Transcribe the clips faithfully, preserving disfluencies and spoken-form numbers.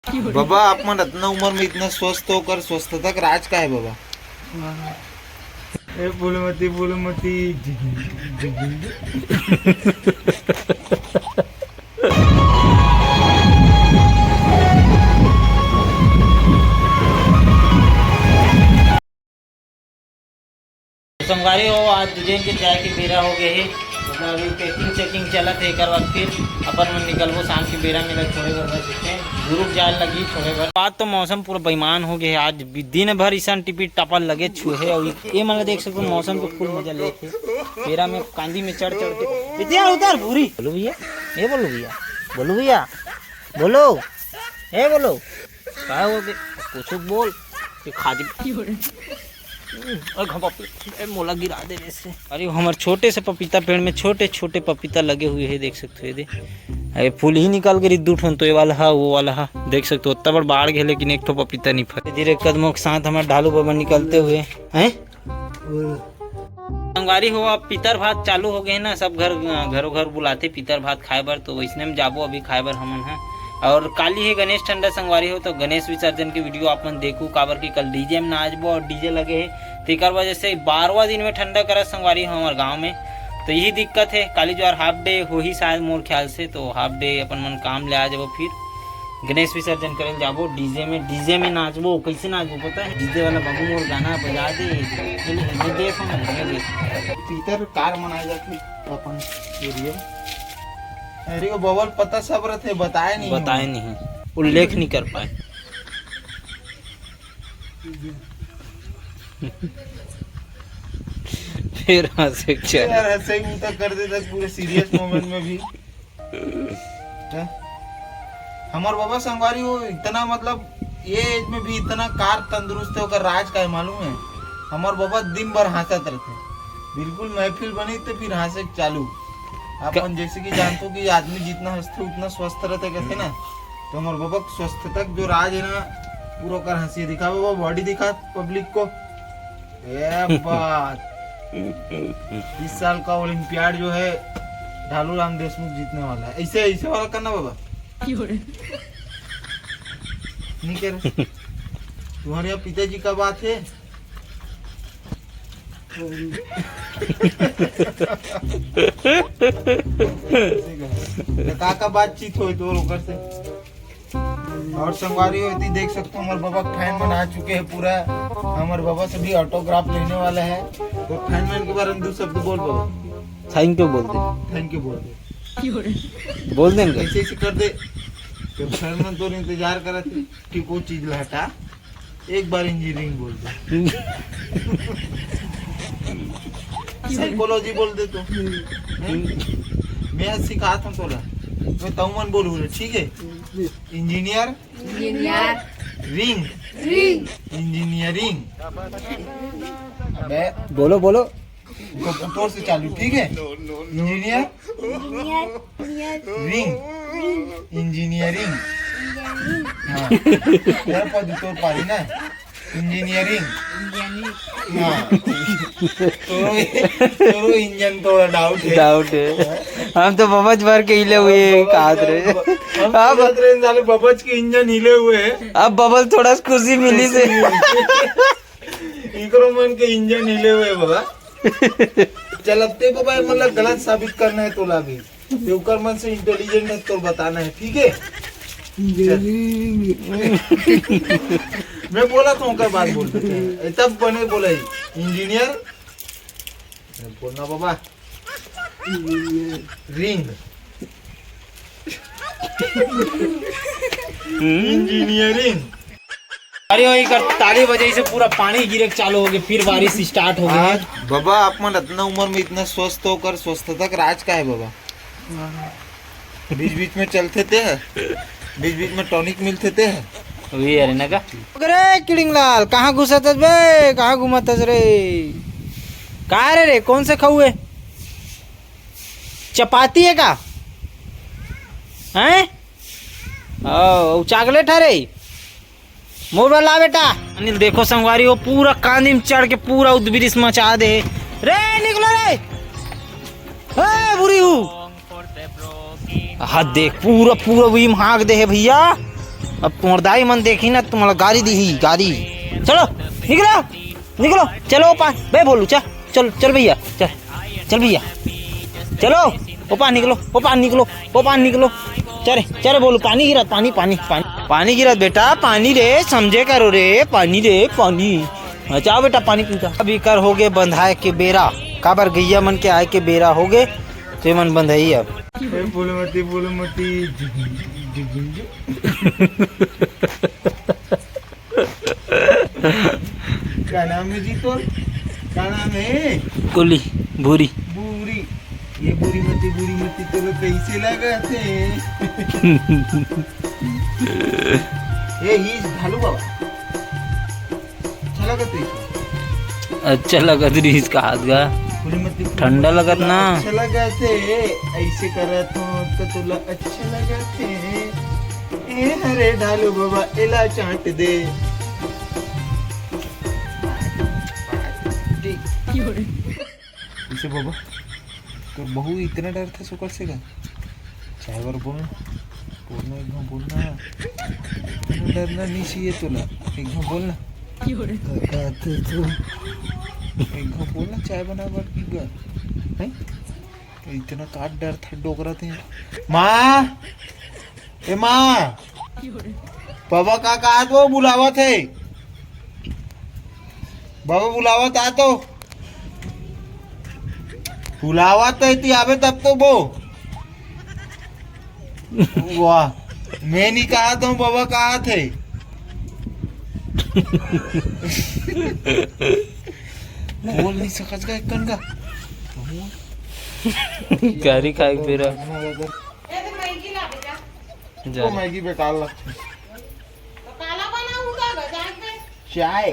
बाबा, आप मन अतना उम्र में इतना स्वस्थ होकर स्वस्थता के राज का है बाबा? ए फूलमती, फूलमती। संगवारी हो, आज दुजेन के जाए के बेरा हो गए हे। मतलब अभी पैकिंग चेकिंग चलत हे, एकर बाद फिर अपन मन निकलबो शाम के बेरा में, छोड़े बर बस इतने दूर जाए लगी, छोड़े बर। आज तो मौसम पूरा बेईमान हो गए हे, आज भी दिन भर ईशान टिपी टपल लगे छुए हे। और ये मन ला देख सकते हो, मौसम के फुल मजा लेके बेरा में कांदी में चढ़ चढ़ के। इतिया उधर भूरी। बोलो भैया, ये बोलो भैया, बोलो भैया, बोलो, ए बोलो, काय हो गए? कुछ बोल, ये खा दी। और घमा पे, ए, मोला गिरा दे रे से। अरे, हमर छोटे से पपीता पेड़ में छोटे छोटे पपीता लगे हुए हैं, देख सकते हो, ये दे। अरे, फूल ही निकाल के रिद्दू ठोन तो, ये वाला हा, वो वाला हा, देख सकते हो, उतना बड़ बाढ़ गए, लेकिन एक ठो पपीता नहीं फरे। धीरे कदमों के साथ हमारे ढालू बाबा निकलते हुए हैं। संगवारी हो, अब पितर भात चालू हो गए ना, सब घर, घरों घर बुलाते पितर भात खाए बर, तो वैसने में जाबो अभी खाए बर हमन ह। और काली हे गणेश ठंडा संगवारी हो, तो गणेश विसर्जन के वीडियो आप मन देखू, काबर कि कल डीजे में नाचबो और डीजे लगे हे, तेकर वजह से बारहवाँ दिन में ठंडा करत संगवारी हो हमारे गाँव में। तो यही दिक्कत है, काली जो हाफ डे होही शायद मोर ख्याल से, तो हाफ डे अपन मन काम ले आ जाबो फिर। गणेश विसर्जन करे ल जाबो, डीजे में, डीजे में नाचबो। कैसे नाचबो पता है? डीजे वाला बाबू मोर गाना बजा दे। ये ले, ये देखो ना, ये देखो। तीतर कार मनाए जाथे अपन एरिया। अरे वो बबल पता सब रथे, बताए नहीं बताए हो। नहीं, उल्लेख नहीं कर पाए। फिर हंसे चल। यार हंसे ही मुंह तक कर देता पूरे सीरियस मोमेंट में भी। हैं? हमर बाबा संगवारी हो इतना, मतलब, ये एज में भी इतना कार तंदुरुस्त है, ओकर राज का है मालूम है? हमर बाबा दिन भर हंसत रहते, बिल्कुल महफिल बनी तो फिर हंसे चालू। अपन जैसे कि जानते हो कि आदमी जितना हंसते उतना स्वस्थ रहते कहते ना, तो हमर बाबा के स्वस्थ तक जो राज है ना, पूरा ओकर हंसी दिखा। बाबा बॉडी दिखा पब्लिक को। ये बात। इस साल का ओलंपियाड जो है, ढालू राम देशमुख जीतने वाला है। ऐसे, ऐसे वाला करना बाबा। नहीं कर। तुम्हारे यहाँ पिताजी का बात है। तो का का बातचीत होई तोर ओकर से? और संगवारी हो, एती देख सकते हो, हमारे बाबा के फैन मन आ चुके हैं पूरा। हमारे बाबा से भी ऑटोग्राफ लेने वाला है। तो फैन मन के बारे में दो शब्द बोल बाबा। थैंक यू बोल दे। थैंक यू बोल दे। बोल दे ना। ऐसे ऐसे कर दे। तो फैन मन तो इंतजार करत है कि कोई चीज ला हटा। एक बार इंजीनियरिंग बोल दे। साइकोलॉजी बोल दे तो। हैं? मैं आज सिखात हूँ तोला। मैं तऊ मन बोलू रे, ठीक है? Engineer. Engineer. Ring. Ring. Engineering. अबे बोलो, बोलो। तो तोर से चालू, ठीक है? Engineer. Engineer. Ring. Ring. Engineering. Engineering. हाँ। तेरा पद तोर पारी ना। इंजीनियरिंग। इंजीनियरिंग। हाँ। तोरो, तोरो इंजन थोड़ा डाउट है। डाउट है। हम तो बबच भर के हिले हुए हैं, कहा रे। हम अब सोचत रहे साले बबच के इंजन हिले हुए हैं। अब बबल थोड़ा सा खुशी मिली से। इकरो मन के इंजन हिले हुए हैं बाबा। चल अब ते बाबा, मतलब गलत साबित करना है तोला भी। ते ओकर मन से इंटेलिजेंट है तो बताना है, ठीक है? मैं बोला था ओकर बात बोल देते हैं। ए, तब बने बोला ही, इंजीनियर। बोलना बाबा। रिंग। इंजीनियरिंग। अरे, वही कर, ताली बजाई से पूरा पानी गिरे के चालू हो गए, फिर बारिश स्टार्ट हो गई। आज बाबा, आप मन इतना उम्र में इतना स्वस्थ होकर स्वस्थता के राज का है बाबा? बीच बीच में चलते थे, बीच बीच में टॉनिक मिलते थे। वही अरे ना का? अरे किड़िंगलाल, कहाँ घुसत हस बे? कहाँ घूमत हस रे? का रे रे, कौन से खाऊ है? चपाती है का? हैं? ओ, चॉकलेट है रे? मोर बर ला बेटा। अनिल देखो संगवारी हो, पूरा कांदी में चढ़ के पूरा उद्बिरिस मचा दे। रे निकलो रे। ए बुरी हूँ। हाँ देख, पूरा, पूरा वही में हाँक दे है भैया। अब तुम्हार दाई मन देखी ना, तुम्हारा गारी दीही, गारी। चलो, निकलो, निकलो, चलो, पा-, बे बोलू, चल, चल, चल भैया, चल, चल भैया, चलो, ओ पा निकलो, ओ पा निकलो, ओ पा निकलो, चल रे, चल रे, बोलू, पानी गिरत, पानी, पानी, पानी, पानी गिरत बेटा, पानी रे, समझे करो रे, पानी रे, पानी। हाँ, जाओ बेटा, पानी पी जा। अब इकर होगे बंधाए के बेरा, काबर गैया मन के आए के बेरा होगे, ते मन बंधई अब। ए, बोलो मती, बोलो मती, जुगुन, जुगुन, जुगुन। का नाम है जी तोर? का नाम है? गोली, भूरी। भूरी। ये भूरी मती, भूरी मती, तोला कैसे लगत हे? ए, ही ढालू बाबा। अच्छा लगत हे? अच्छा लगत रिहिस का हाथ गा? भूरी मती, भूरी ठंडा मती, लगत तोला ना? अच्छा लगत हे, ऐसे करत हो तो तोला अच्छा लगत हे। ए हरे ढालू बाबा, एला चाट दे। इसे बाबा, तोर बहू इतना डरथे सुकर से का? चाय बर बोलना, बोलना, एक घाव बोलना। इतना डरना नहीं चाहिए तोला, एक घाव बोलना। का कहत हे तू? एक घाव बोलना, चाय बना बर की बर, हैं? इतना का डरथे डोकरा ते। माँ, ए माँ, बाबा का कहत वो बुलावत हे, बाबा बुलावत आ तो, बुलावत हे ती आबे तब तो वो। वाह, मैं नहीं कहत हूँ, बाबा कहत हे। बोल नहीं सकत का एक कन का। गारी खाए के बेरा। ए, तो मैगी ला बेटा। जा वो रे। मैगी बेकार लगथे। तो काला बनाऊंगा, जाके। चाय।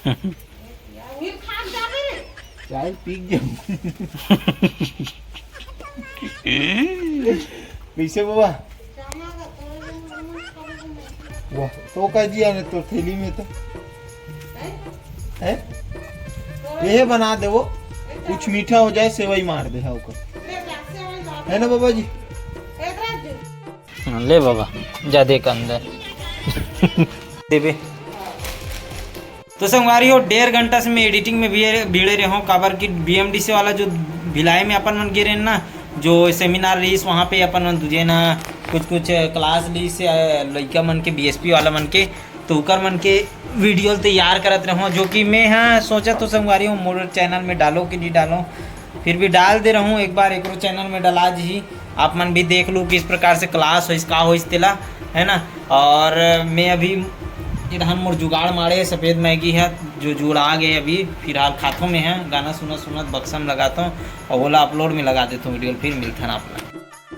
यार, ये खा जाबे रे। चाय पी के जाऊँ। कैसे बाबा? वाह, तो का जिया ने तो थैली में तो। हैं? ये बना दे वो, कुछ मीठा हो जाए, सेवई मार दे, हाँ, ओकर। है ना बाबा जी? हाँ, ले बाबा, जा दे के अंदर। देबे। तो संगवारी हो, डेढ़ घंटा से मैं एडिटिंग में भी भिड़े रहे हूँ, काबर कि बीएमडीसी वाला जो भिलाई में अपन मन गे रहे ना, जो सेमिनार रहीस, वहाँ पे अपन मन दूजे ना कुछ कुछ क्लास लीस, अ, लइका मन के, बीएसपी वाला मन के, तो ओकर मन के वीडियो तैयार करत रहे हूँ, जो कि मैं हाँ सोचा तो संगवारी हो, मोर चैनल में डालो कि नहीं डालो, फिर भी डाल दे रहा हूँ। एक बार एकरो चैनल में डला जी, आप मन भी देख लो किस प्रकार से क्लास होइस, का होइस तेला, है ना। और मैं अभी इधर मोर जुगाड़ मारे सफेद मैगी है, जो जुड़ा गए अभी फिलहाल खाथों में है, गाना सुनत सुनत बक्सम लगाता हूँ और ओला अपलोड में लगा देता हूँ वीडियो, फिर मिलथन आप मन।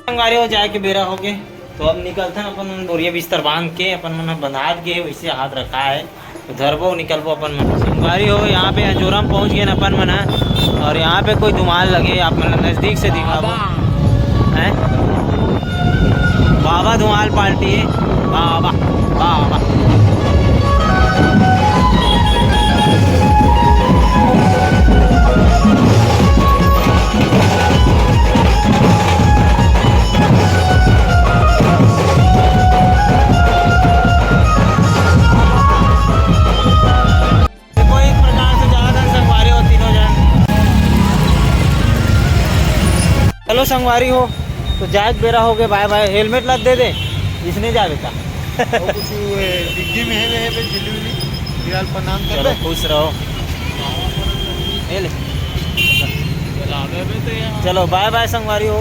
संगवारी हो, जाए के बेरा हो गे, तो अब निकलथन अपन मन बोरिया बिस्तर बांध के, अपन मन ह बंधात गे, वैसे हाथ रखा है, तो धरबो निकलबो अपन मन। संगवारी हो, यहाँ पे अजोरम पहुँच गए न अपन मन ह, और यहाँ पे कोई धुमाल लगे, आप मन ल नजदीक से दिखाबो, हैं? बाबा धुमाल पार्टी है, बाबा, बाबा। देखो, इस प्रकार से जावत हन संगवारी हो तीनों जन। चलो संगवारी हो, तो जाए के बेरा हो गए, बाय बाय। हेलमेट ला दे दे, इसने जावे का। वो कुछ, ए, डिग्गी में है, है, है, झिल्ली उल्ली। फिलहाल प्रणाम कर चलो, दे। खुश रहो। ये ले। चलो, बाय बाय संगवारी हो।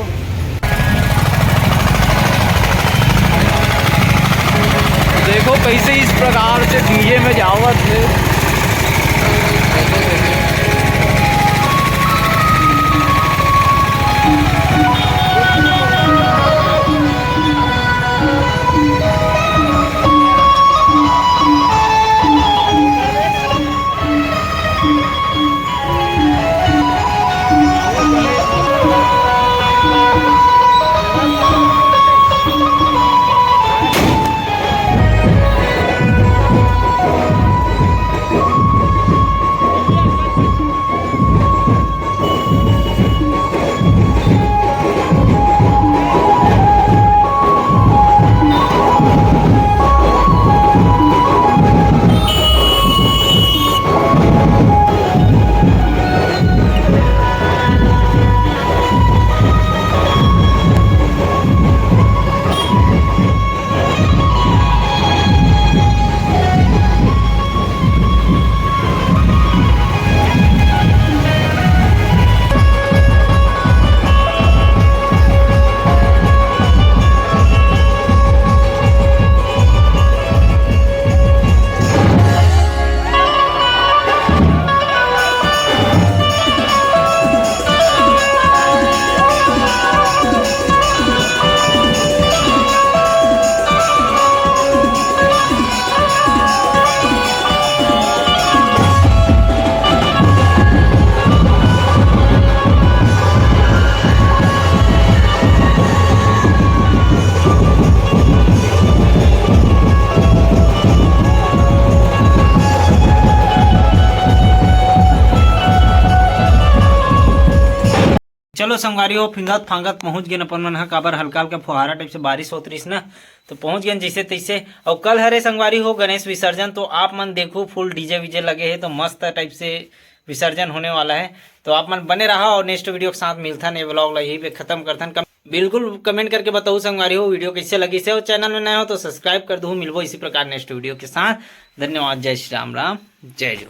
देखो कैसे इस प्रकार से डीजे में जावत है। चलो संगवारी हो, फिंगत फांगत पहुंच गेन अपन मन ह, काबर हल्का हल्का फुहारा टाइप से बारिश होत रहिस ना, तो पहुंच गेन जैसे तैसे। और कल हरे संगवारी हो गणेश विसर्जन, तो आप मन देखू फुल डीजे वीजे लगे हे, तो मस्त टाइप से विसर्जन होने वाला है। तो आप मन बने रहा और नेक्स्ट वीडियो के साथ मिलथन। ये व्लॉग ला यही पे खत्म करथन। कम, बिल्कुल कमेंट करके बताऊ संगवारी हो वीडियो कैसे लगिस हे, और चैनल में नए हो तो सब्सक्राइब कर दू। मिलबो इसी प्रकार नेक्स्ट वीडियो के साथ। धन्यवाद। जय श्री राम राम। जय जोहार।